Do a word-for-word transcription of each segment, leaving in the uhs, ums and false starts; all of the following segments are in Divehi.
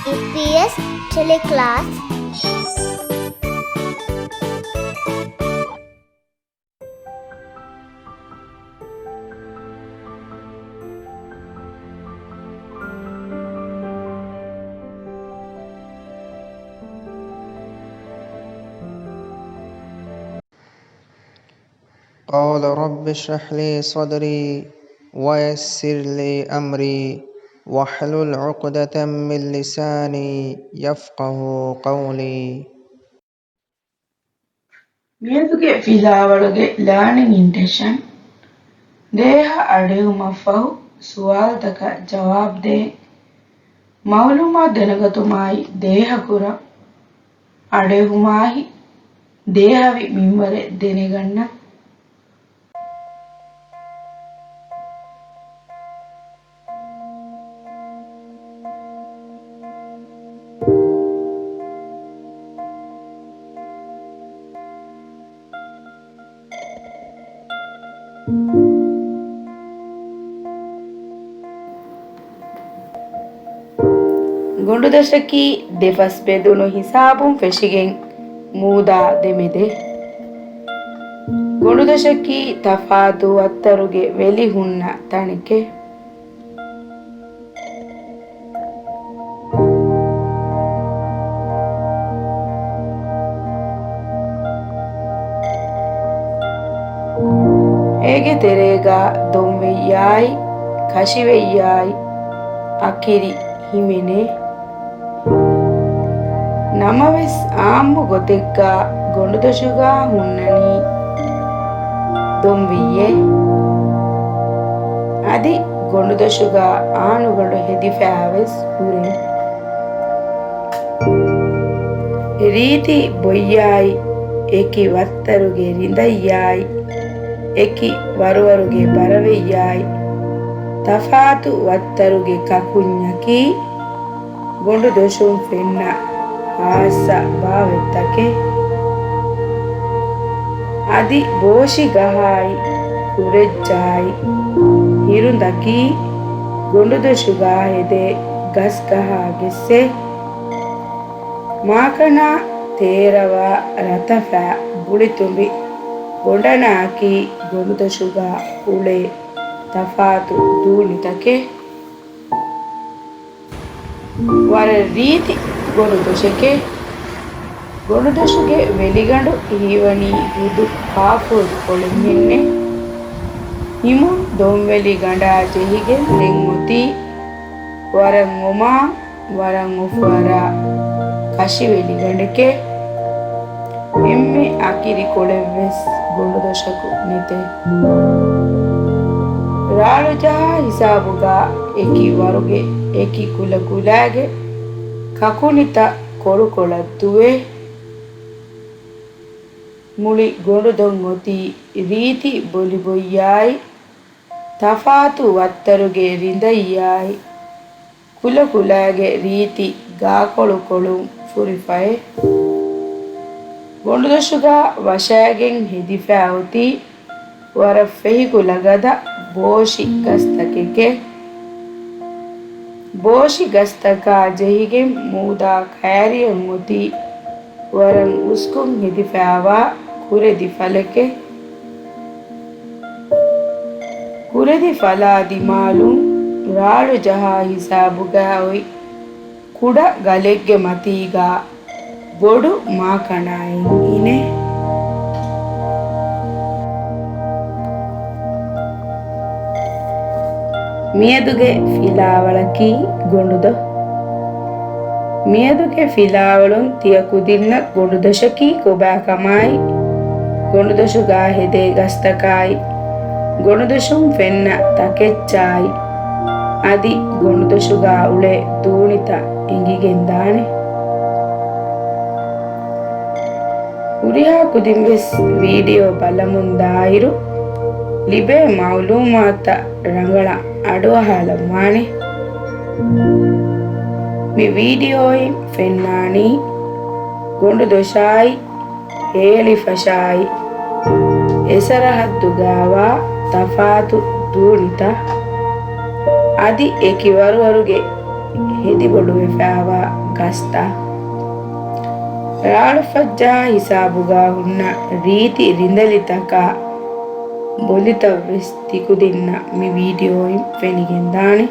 އީޕީއެސް ޓެލެކްލާސް. قال رب اشرح لي صدري ويسر لي أمري واحلل عقدة من لساني يفقه قولي. މިއަދުގެ ފިލާވަޅުގެ ލާނިން އިންޓެންޝަން، ދޭހަ އަޑުއެހުމަށްފަހު ސުވާލުތަކަށް ޖަވާބުދޭ، މައުލޫމާތު ދެނެގަތުމާއި ދޭހަކުރަން އަޑުއެހުމާއި، ދޭހަވި މިންވަރެއް ދެނެގަންނަން. ގޮނޑުދޮށަކީ ދެފަސް ބެދުނު ހިސާބުން ފެށިގެން މޫދާ ދެމެދެ. ގޮނޑުދޮށަކީ ތަފާތު ވައްތަރުގެ ވެލި ހުންނަ ތަނެކެ. އޭގެ ތެރޭގަ ދޮންވެއްޔާއި، ކަށިވެއްޔާއި، އަކިރި ހިމެނޭ. ނަމަވެސް، އާއްމު ގޮތެއްގަ ގޮނޑުދޮށުގަ ހުންނަނީ ދޮންވެއްޔެއް. އަދި ގޮނޑުދޮށުގަ އާނުގަނޑު ހެދިފައިވެސް ހުރޭ. ރީތި ބޮއްޔާއި، އެކި ވައްތަރުގެ ރިނދައްޔާއި، އެކި ވަރުވަރުގެ ބަރަވެއްޔާއި، ތަފާތު ވައްތަރުގެ ކަކުންޏަކީ، ގޮނޑުދޮށުން ފެންނަ ހާއްސަ ބާވަތްތަކެއް. އަދި ބޯށި ގަހާއި، ކުރެއްޖާއި، ހިރުނދަކީ ގޮނޑުދޮށުގަ ހެދޭ ގަސްގަހާ ގެއްސެއް. މާކަނާ، ތޭރަވާ، ރަތަފާ، ބުޅިތުނބި، ގޮނޑަނާއަކީ ގޮނޑުދޮށުގަ އުޅޭ ތަފާތު ދޫނިތަކެއް. ވަރަށް ރީތި ގޮނޑުދޮށެކޭ. ގޮނޑުދޮށުގެ ވެލިގަނޑު ހީވަނީ ހުދު ކާފުހެދި ކޮޅެއްހެންނޭ. ހިމުން ދޮންވެލި ގަނޑާ ޖެހިގެން ދެން އޮތީ ވަރަށް އޮމާ، ވަރަށް އުފާރާ ކަށިވެލިގަނޑެކޭ. އެންމެ އަކިރި ކޮޅެއްވެސް ގޮނޑުދޮށަކު ނެތޭ. ރާޅުޖަހާ ހިސާބުގަ އެކި ވަރުގެ އެކި ކުލަކުލާގެ ކަކުނިތައް ކޮޅުކޮޅަށް ދުވޭ. މުޅި ގޮނޑުދޮށް އޮތީ ރީތި ބޮލިބޮއްޔާއި، ތަފާތު ވައްތަރުގެ ރިނދައްޔާއި، ކުލަކުލާގެ ރީތި ގާކޮޅުކޮޅުން ފުރިފައޭ. ގޮނޑުދޮށުގަ ވަށައިގެން ހެދިފައި އޮތީ ވަރަށް ފެހި ކުލަގަދަ ބޯށި ގަސްތަކެކޭ. ބޯށި ގަސްތަކާ ޖެހިގެން މޫދާ ކައިރިއަށް އޮތީ ވަރަށް އުސްކުން ހެދިފައިވާ ކުރެދި ފަލެކޭ. ކުރެދި ފަލާ ދިމާލުން ރާޅު ޖަހާ ހިސާބުގަ އޮތް ކުޑަ ގަލެއްގެ މަތީގަ ބޮޑު މާކަނާއެއް އިނޭ. މިއަދުގެ ފިލާވަޅަކީ ގޮނޑުދޮށް. މިއަދުގެ ފިލާވަޅުން ތިޔަ ކުދިންނަށް ގޮނޑުދޮށަކީ ކޮބާކަމާއި، ގޮނޑުދޮށުގަ ހެދޭ ގަސްތަކާއި، ގޮނޑުދޮށުން ފެންނަ ތަކެއްޗާއި، އަދި ގޮނޑުދޮށުގަ އުޅޭ ދޫނިތައް އެނގިގެންދާނެ. ހުރިހާ ކުދިންވެސް ވީޑިއޯ ބަލަމުން ދާއިރު، ލިބޭ މައުލޫމާތުތައް ރަނގަޅަށް އަޑުއަހާލަންވާނެ. މި ވީޑިއޯއިން ފެންނާނީ ގޮނޑުދޮށާއި، ހޭޅިފަށާއި، އެސަރަހައްދުގައިވާ ތަފާތު ދޫނިތައް، އަދި އެކި ވަރުވަރުގެ ހެދިބޮޑުވެފައިވާ ގަސްތައް. ރާޅުފައްޖާ ހިސާބުގަ ހުންނަ ރީތި ރިނދަލިތަކާ ބޮލިތައްވެސް ތިކުދިންނަށް މި ވީޑިއޯއިން ފެނިގެންދާނެ.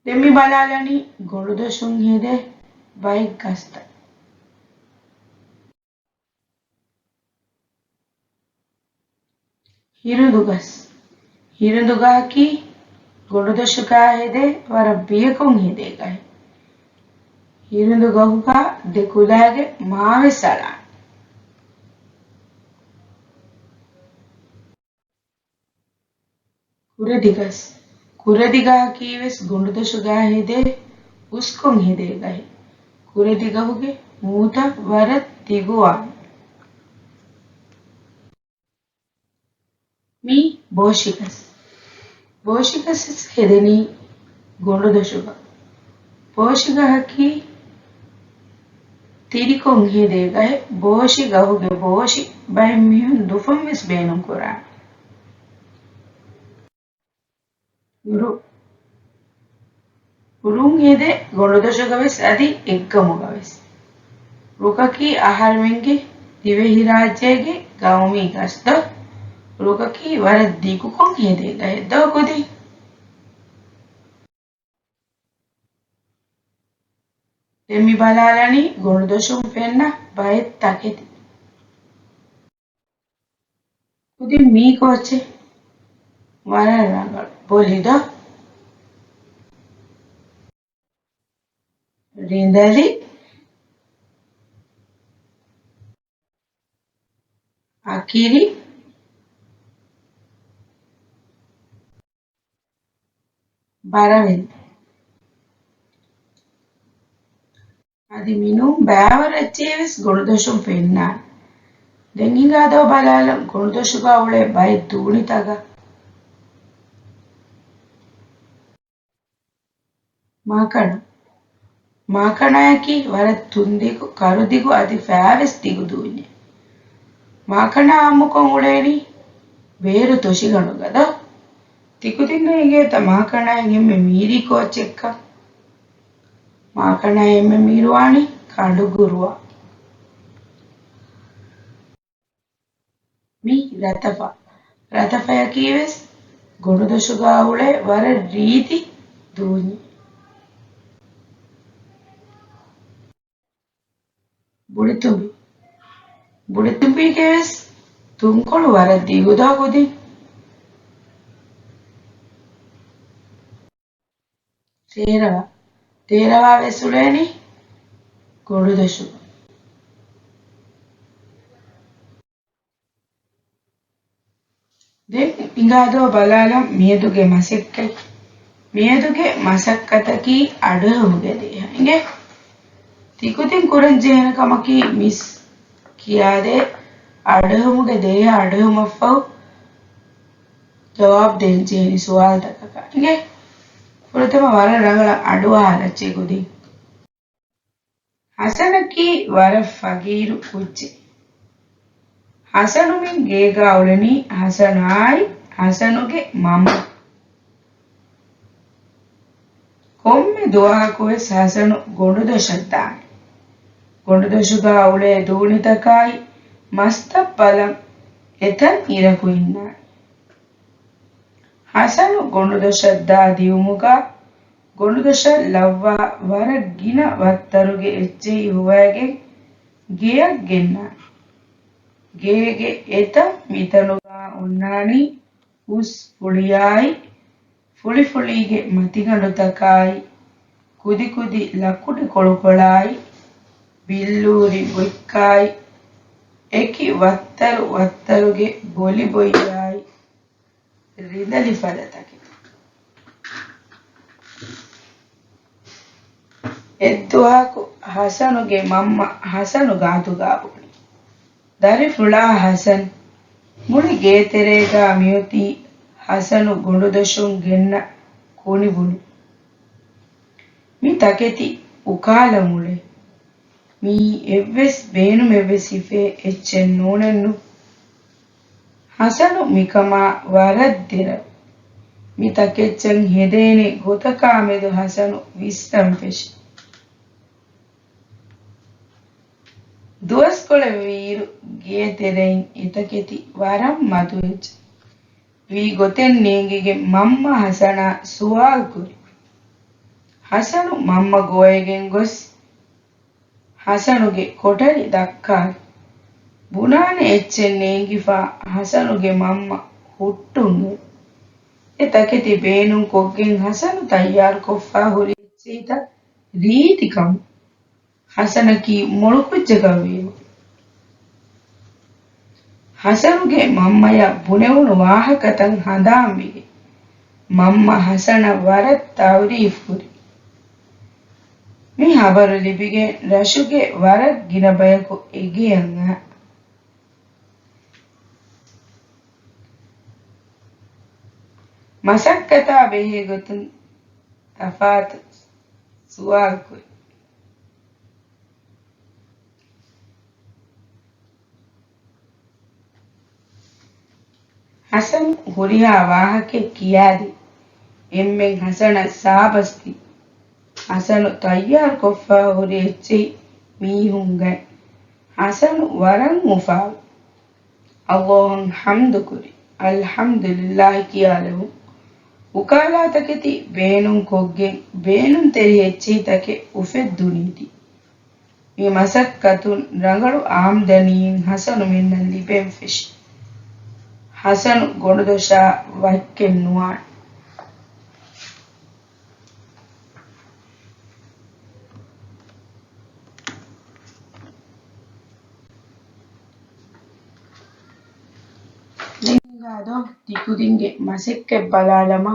ދެން މި ބަލާލަނީ ގޮނޑުދޮށުން ހެދޭ ބައެއް ގަސްތައް. ހިރުނދު ގަސް. ހިރުނދު ގަހަކީ ގޮނޑުދޮށުގަ ހެދޭ ވަރަށް ބިޔަކޮށް ހެދޭ ގަހެއް. ހިރުނދު ގަހުގަ ދެ ކުލައިގެ މާވެސް އަޅާނެ. ކުރެދި ގަސް. ކުރެދި ގަހަކީވެސް ގޮނޑުދޮށުގަ ހެދޭ އުސްކޮށް ހެދޭ ގަހެއް. ކުރެދި ގަހުގެ މޫތައް ވަރަށް ދިގުވާނެ. މީ ބޯށި ގަސް. ބޯށި ގަސް ހެދެނީ ގޮނޑުދޮށުގަ. ބޯށި ގަހަކީ ތިރިކޮށް ހެދޭ ގަހެއް. ބޯށި ގަހުގެ ބޯށި ބައެއް މީހުން ދުފަން ވެސް ބޭނުން ކުރާނެ. ރު-، ރުން ހެދޭ ގޮނޑުދޮށުގަ ވެސް އަދި އެއްގަމުގަ ވެސް. ރުކަކީ އަހަރެމެންގެ ދިވެހިރާއްޖޭގެ ގައުމީ ގަސްތައް. ރުކަކީ ވަރަށް ދިގުކޮށް ހެދޭ ގަހެއް ދޯ ކުދި. ދެން މި ބަލާލަނީ ގޮނޑުދޮށުން ފެންނަ ބައެއް ތަކެތި. ކުދިން މީ ކޯއްޗެއް؟ ވަރަށް ރަނގަޅު. ބޮލި ދޯ؟ ރިނދަލި، އަކިރި، ބަރަވެލި. އަދި މިނޫން ބައިވަރު އެއްޗެހި ވެސް ގޮނޑުދޮށުން ފެންނާނެ. ދެން ހިނގާ ދޯ ބަލާލަން ގޮނޑުދޮށުގަ އުޅޭ ބައެއް ދޫނިތަކަށް. މާކަނަ. މާކަނައަކީ ވަރަށް ތުންދިގު، ކަރުދިގު އަދި ފައިވެސް ދިގު ދޫންޏެއް. މާކަނަ އާއްމުކޮށް އުޅޭނީ ބޭރު ތޮށިގަނޑުގަ ދޯ؟ ތިކުދިންނަށް އެނގޭތަ މާކަނާއިން އެންމެ މީރީ ކޯއްޗެއްކަން؟ މާކަނާއިން އެންމެ މީރުވާނީ ކަނޑުގުރުއާ. މީ ރަތަފާ. ރަތަފަޔަކީވެސް ގޮނޑުދޮށުގާ އުޅޭ ވަރަށް ރީތި ދޫންޏެއް. ބުޅިތުނބި. ބުޅިތުނބީގެވެސް ތުންކޮޅު ވަރަށް ދިގުދޯ ކުދިން. ތޭރަވާ. ތޭރަވާވެސް އުޅޭނީ ގޮނޑުދޮށުގަ. ދެން އިނގާދޯ ބަލާލަން މިއަދުގެ މަސައްކަތް. މިއަދުގެ މަސައްކަތަކީ އަޑުއެހުމުގެ ދޭހަ. އިނގޭ؟ ތިކުދިން ކުރަން ޖެހޭނެ ކަމަކީ މިސް ކިޔާދޭ އަޑުއެހުމުގެ ދޭހަ އަޑުއެހުމަށްފަހު ޖަވާބު ދޭން ޖެހެނީ ސުވާލުތަކަކަށް. އިނގޭ؟ ފުރަތަމަ ވަރަށް ރަނގަޅަށް އަޑުއަހާލައްޗޭ ކުދިން. ހަސަނަކީ ވަރަށް ފަގީރު ކުއްޖެއް. ހަސަނު މިން ގޭގާ އުޅެނީ ހަސަނާއި ހަސަނުގެ މަންމަ. ކޮންމެ ދުވަހަކުވެސް ހަސަނު ގޮނޑުދޮށަށް ދާނެ. ގޮނޑުދޮށުގާ އުޅޭ ދޫނިތަކާއި މަސްތައް ބަލަން އެތަން އިރަކު އިންނާނެ. ހަސަނު ގޮނޑުދޮށަށް ދާ ދިއުމުގަ ގޮނޑުދޮށަށް ލައްވާ ވަރަށް ގިނަ ވައްތަރުގެ އެއްޗެހި ހުވައިގެން ގެއަށް ގެންނާނެ. ގޭގެ އެތަން މިތަނުގަ އޮންނާނީ ހުސް ފުޅިއާއި، ފުޅިފުޅީގެ މަތިގަނޑުތަކާއި، ކުދިކުދި ލަކުޑި ކޮޅުކޮޅާއި، ބިއްލޫރި ބޮތްކާއި، އެކި ވައްތަރު ވައްތަރުގެ ބޮލި ބޮއްޔާއި، ރިނދަލި ފަދަ ތަކެތި. އެއްދުވަހަކު ހަސަނުގެ މަންމަ ހަސަނު ގާތުގާ ބުނި. ދަރިފުޅާ ހަސަން. މުޅި ގޭތެރޭގާ މިއޮތީ ހަސަނު ގޮނޑުދޮށުން ގެންނަ ކުނިބުނި. މި ތަކެތި އުކާލަމުޅޭ. މީ އެއްވެސް ބޭނުމެއްވެސް ހިފޭ އެއްޗެއް ނޫނެއްނު. ހަސަނު މިކަމާ ވަރަށް ދެރަވި. މި ތަކެއްޗަށް ހެދޭނެ ގޮތަކާމެދު ހަސަނު ވިސްނަން ފެށި. ދުވަސްކޮޅެއް ވީއިރު ގޭތެރެއިން އެތަކެތި ވަރަށް މަދުވެއްޖެ. ވީ ގޮތެއް ނޭނގިގެން މަންމަ ހަސަނާ ސުވާލު ކުރި. ހަސަނު މަންމަ ގޮވައިގެން ގޮސް ހަސަނުގެ ކޮޓަރި ދައްކާލި. ބުނާނެ އެއްޗެއް ނޭނގިފާ ހަސަނުގެ މަންމަ ހުއްޓުން އެ ތަކެތި ބޭނުން ކޮށްގެން ހަސަނު ތައްޔާރު ކޮށްފާ ހުރި އެއްޗެހިތައް ރީތި ކަމުން. ހަސަނަކީ މޮޅު ކުއްޖަކަށް ވީމަ. ހަސަނުގެ މަންމަޔަށް ބުނެވުނު ވާހަކަތައް ހަނދާންވިގެން މަންމަ ހަސަނަށް ވަރަށް ތައުރީފް ކުރި. މި ހަބަރު ލިބިގެން ރަށުގެ ވަރަށް ގިނަ ބަޔަކު އެގެޔަށް އައި މަސައްކަތާ ބެހޭ ގޮތުން ތަފާތު ސުވާލު ކުރި. ހަސަން ހުރިހާ ވާހަކައެއް ކިޔާދިން. އެންމެން ހަސަނަށް ސާބަސްދިން. ހަސަނު ތައްޔާރުކޮށްފަ ހުރި އެއްޗެހި މީހުންގައި ހަސަނު ވަރަށް އުފާވި. އައްލާހަށް ޙަމްދުކުރި. އަލްޙަމްދުލިއްލާހި ކިޔާލެވުން. އުކާލާތަކެތި ބޭނުން ކޮށްގެން ބޭނުންތެރި އެއްޗެހިތަކެއް އުފެއްދުނީތީ. މި މަސައްކަތުން ރަނގަޅު އާމްދަނީއެއް ހަސަނުމެންނަށް ލިބެން ފެށި. ހަސަނު ގޮނޑުދޮށާ ވައްކެއް ނުވާނެ. ދެން ހިނގާދޯ ތިކުދިންގެ މަސައްކަތް ބަލާލަމާ.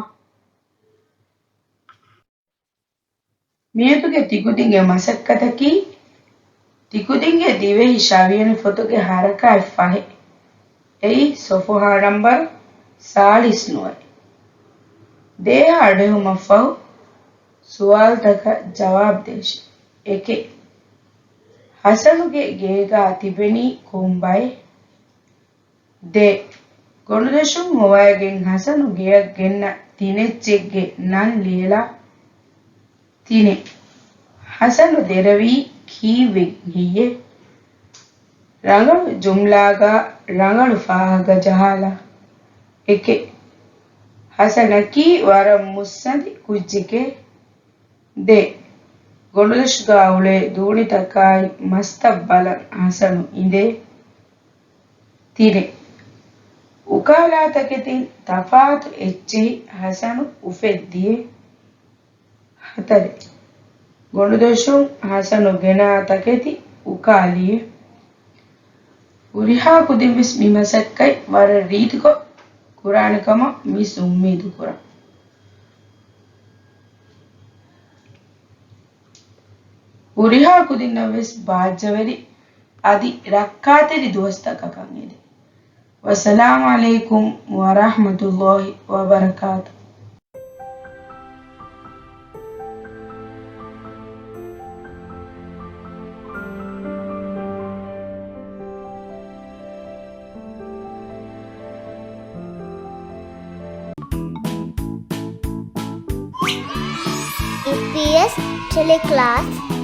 މިއަދުގެ ތިކުދިންގެ މަސައްކަތަކީ، ތިކުދިންގެ ދިވެހި ޝަވިޔަނި ފޮތުގެ ހަރަކާތް ފަހެއް. އެއީ ސޮފުހާ ނަންބަރު ސާޅީސް ނުވައެއް. ދޭހަ އަޑުއެހުމަށްފަހު ސުވާލުތަކަށް ޖަވާބު ދޭށި. އެކެއް، ހަސަނުގެ ގޭގާ ތިބެނީ ކޮން ބައެއް؟ ދެ، ގޮނޑުދޮށުން ހޮވައިގެން ހަސަނު ގެޔަށް ގެންނަ ތިނެއްޗެއްގެ ނަން ލިޔެލާ. ތިނެއް. ހަސަނު ދެރަވީ ކީއްވެގެން ހެއްޔޭ؟ ރަނގަޅު ޖުމްލާގަ ރަނގަޅު ފާހަގަ ޖަހާލާ. އެކެއް. ހަސަނަކީ ވަރަށް މުއްސަނދި ކުއްޖެކޭ. ދެ. ގޮނޑުދޮށުގަ އުޅޭ ދޫނިތަކާއި މަސްތައް ބަލަން ހަސަނު އިނދޭ. ތިނެއް. އުކާލާ ތަކެތިން ތަފާތު އެއްޗެހި ހަސަނު އުފެއްދިޔޭ. ހަތަރެއް. ގޮނޑުދޮށުން ހަސަނު ގެނާ ތަކެތި އުކާލިއޭ. ހުރިހާ ކުދިން ވެސް މި މަސައްކަތް ވަރަށް ރީތިކޮށް ކުރާނެ ކަމަށް މިސް އުއްމީދު ކުރަން. ހުރިހާ ކުދިންނަށް ވެސް ބާއްޖަވެރި އަދި ރައްކާތެރި ދުވަސްތަކަކަށް އެދެން. ވައްސަލާމް ޢަލައިކުމް ވަރަޙްމަތުﷲި ވަބަރަކާތު. އީޕީއެސް ޓެލެކްލާސް